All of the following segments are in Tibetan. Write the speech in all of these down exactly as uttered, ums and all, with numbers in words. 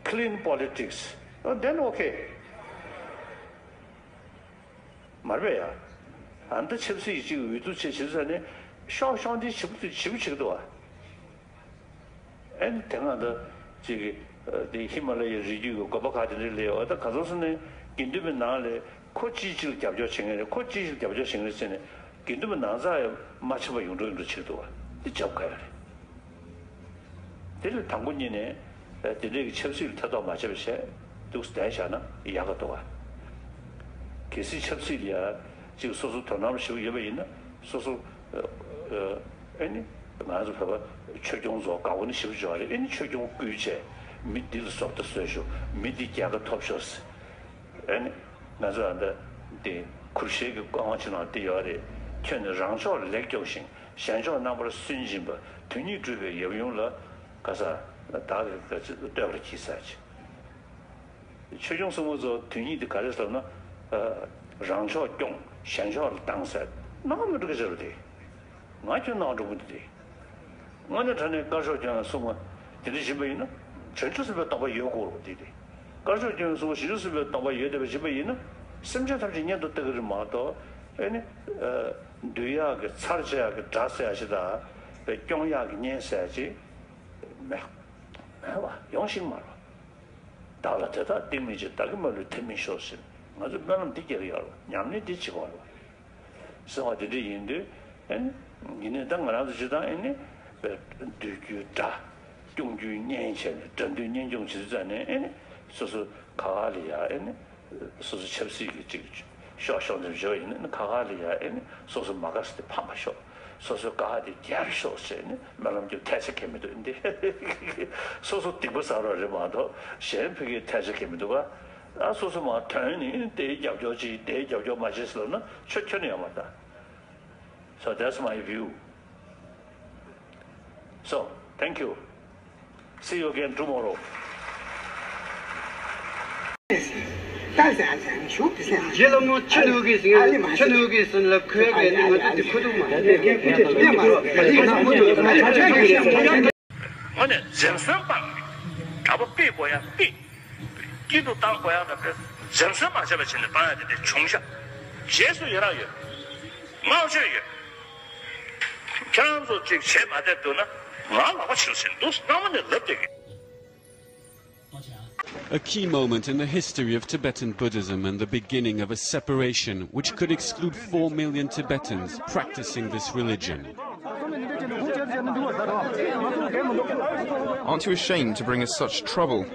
clean politics, then okay. མ་རེད་པས་ཡ། ཨ་ནི་ད་ཆབ་སྲིད་ཅིག་འོས་བསྡུ་བྱེད་བྱེད་ས་ནས་ཤོག་ཤོག་འདི་བྱེད་པོ་དེ་བྱེད་པོ་བྱེད་ཀྱི་འདུག་བ། ཨ་ནི་དེ་སྔ་ད་ཅིག་གི་དེ་ཧི་མ་ལ་ཡའི་རི་རྒྱུད་ཀྱི་དགོན་པ་ཁག་དེ་འདྲ་ལས་བ་ད་ག་ཚོད་སོང་ནས་དགེ་འདུན་པའི་ནང་ལས་ཁོ་ཅིའི་ཕྱིར་རྒྱབ་སྐྱོར་བྱེད་མཁན་རེད། ཁོ་ཅིའི་ཕྱིར་རྒྱབ་སྐྱོར་བྱེད་མཁན་རེད་ཟེར་ནས་དགེ་འདུན་པའི་ནང་ཚགས་ཡང་མ་ཕྱིན་པ་ཡོང་འགྲོ་ཡོང་འགྲོ་བྱེད་ཀྱི་འདུག་བ། འདི་རྒྱབ་དགའ་ཡ་རེད། དེ་ལས་དང་པོ་ཉིད་ནས་དེ་འདྲའི་གི་ཆབ་སྲིད་ལ་ཐེ་གཏོགས་མ་བྱས་པ་བྱས་འདུག་བསྡད་བཞག་ན་ཡག་ག་འདུག་ག། གལ་སྲིད་ཆབ་སྲིད་ལ་ཡ་གཅིག་སོ་སོ་དོ་སྣང་ཞིག་ཡོད་པ་ཡིན་ན་སོ་སོ་ཨེ་ནི་ང་ཚོ་བོད་པ་ཆོས་སྐྱོང་ཚོ་དགའ་པོ་ནི་ཞིབ་འཇོག་རེད། ཨེ་ནི་ཆོས་སྐྱོང་བསྐུལ་བྱས་མི་འདི་ལ་བཟོ་ལྟ་བཟོས་ཤོག་མི་འདི་རྒྱལ་ཁ་ཐོབ་ཤོག་ཟེར། ཨེ་ནི་ང་ཚོ་ཨ་འདྲ་འདི་གུར་ཤེལ་གྱི་ཀོང་བ་ཆེ་ནང་འདི་ཡོད་རེད། ཁྱོད་ནི་རང་ཕྱོགས་ལེགས་སྐྱོང་ཞིང་གཞན་ཕྱོགས་རྣམ་པར་སུན་འབྱིན་པ། དོན་གཉིས་སྒྲུབ་པའི་ཡབ་ཡུམ་ལ། ག་ས་བདག་གིས་ག་ཚོད་བསྟོད་པར་གྱིས་ཟེར་ཅིག་ཆོས་སྐྱོང་སྲུང་མ་ཚོ་དོན་གཉིས་དེ་ག་རེ་ཟེར་ན། རང་ཕྱོགས་སྐྱོང་གཞན་ཕྱོགས་ལ་བཏང་ཟེར། སྣང་བ་མི་འགྲོ་གི་ཟེར་བ་དེ། ང་ཁྱོད་སྣང་བ་འགྲོ་གི་འདུག་དེ། དངོས་གནས་དྲང་གནས་དཀར་ཕྱོགས་སྐྱོང་བའི་སྲུང་མ་དེ་འདྲ་བཞིན་པ་ཡིན་ན་བྱང་ཆུབ་སེམས་དཔའི་སྟོང་པ་ཡོད་དགོས་རེད་དེ་དེ། དཀར་ཕྱོགས་སྐྱོང་བའི་སྲུང་མ་བྱང་ཆུབ་སེམས་དཔའི་སྟོང་པ་ཡོད་བསྡད་པ་བཞིན་པ་ཡིན་ན་སེམས་ཅན་ཐམས་ཅད་གཉེན་དུ་བཏགས་ཀྱི་རེད་མ་གཏོགས་ཨེ་ནི། འདུལ་ཡག་གི་ཚར་བཅད་ཡག་གི་དགྲ་ཟེར་ཡག་ཅིག་དང་སྐྱོང་ཡག་གི་གཉེན་ཟེར་ཡག་ཅིག་མེད། མེད་པ་ཡོང་ཤིག་མ་རེད། བདག་ལ་དེ་དག་སྟེར་མི་བྱེད། བདག་གིས་མ་ལུས་དེ་མི་ཤོར་ཟེར། ང་ཚོ་སྨོན་ལམ་འདི་རྒྱག་གི་ཡོད་རེད། ཉམས་ལེན་འདི་བྱེད་དགོས་རེད། གསང་བ་འདི་འདྲ་ཡིན་དུས་ཨེ་ནི། ཡིན་ནའི་ད་ང་རང་ཚོ་སྤྱིར་བཏང་ཨེ་ནི། འདུལ་རྒྱུའི་དགྲ། སྐྱོང་རྒྱུའི་གཉེན་བྱས་ནས་དགྲ་འདུལ་གཉེན་སྐྱོང་བྱེད་དུས་ཙང་ནས་ཨེ་ནི། སོ་སོ་ཁ་ཁ་ལ་ཡ་ཨེ་ནི། སོ་སོ་ཆབ་སྲིད་ཀྱི་ཅིག་ཤོག་ཤོག་འདེམས་ཤོག་ཡིན་ན་ཁ་ཁ་ལ་ཡ་ཨེ་ནི་སོ་སོ་མ་དགའ་ས་དེ་ཕམ་པ་ཤོག་སོ་སོའི་དགའ་བ་དེ་རྒྱལ་ཤོག་ཟེར་ནས་སྨོན་ལམ་རྒྱབ་ཐལ་ཆ་གང་ཡང་མི་འདུག་འདི་སོ་སོ་སྡིག་པ་བསགས་རོགས་རེད་མ་གཏོགས་གཞན་ཕ་གིའི་ཐལ་ཆ་གང་ཡང་མི་འདུག་ག་ཨ་སོ་སོ་མ་དོན་ནི་དེའི་རྒྱབ་སྐྱོར་བྱེད་དེའི་རྒྱབ་སྐྱོར་མ་བྱེད་ཟེར་ལབ་ན་ཆོ་ཁྱོན་ནས་ཡོད་མ་རེད་ད། So that's my view. So, thank you. See you again tomorrow. རྗེ་ལ་མོ་ཆུ་ནུ་གི་ཟིན་ཆུ་ནུ་གི་ཟིན་ལ་ཁོས་གས་ནི་ང་ཚོ་དེ་ཁོ་ཐུག་མ། དངོས་གནས་འཛེམ་ཟོན་སྤངས་ནས་གྲྭ་པ་དཔེ་དགོས་ཡ་དཔེ། སྐྱིད་སྡུག་བཏང་དགོས་ཡ་ལ་དཔེ་འཛེམ་ཟོན་མ་བྱས་པ་བྱས་ནས་བཏང་ཡ་དེ་འདྲ་བྱུང་ཤག་རྗེས་སུ་ཡི་རང་ཡོད། བསྔགས་བརྗོད་ཡོད། ཁྱེད་རང་ཚོ་ཅིག་བྱེད་མ་བསྡད་འདུག་ན་ང་ལག་པ་ཕྱིར་ཕྱིན་འདུག་སྔ་མོ་ནས་ལབ་བསྡད་ཀྱི། A key moment in the history of Tibetan Buddhism and the beginning of a separation which could exclude four million Tibetans practicing this religion. Aren't you ashamed to bring us such trouble?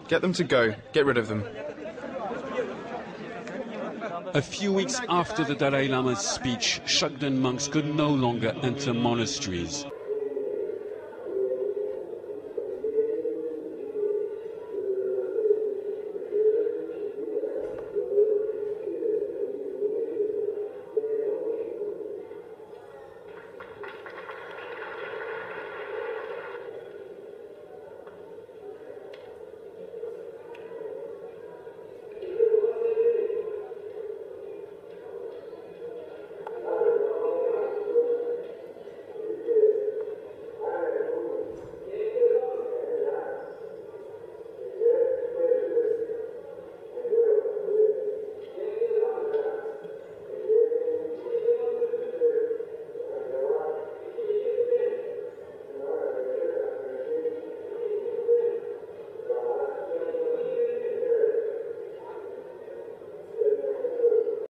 Get them to go. Get rid of them. A few weeks after the Dalai Lama's speech, Shakden monks could no longer enter monasteries.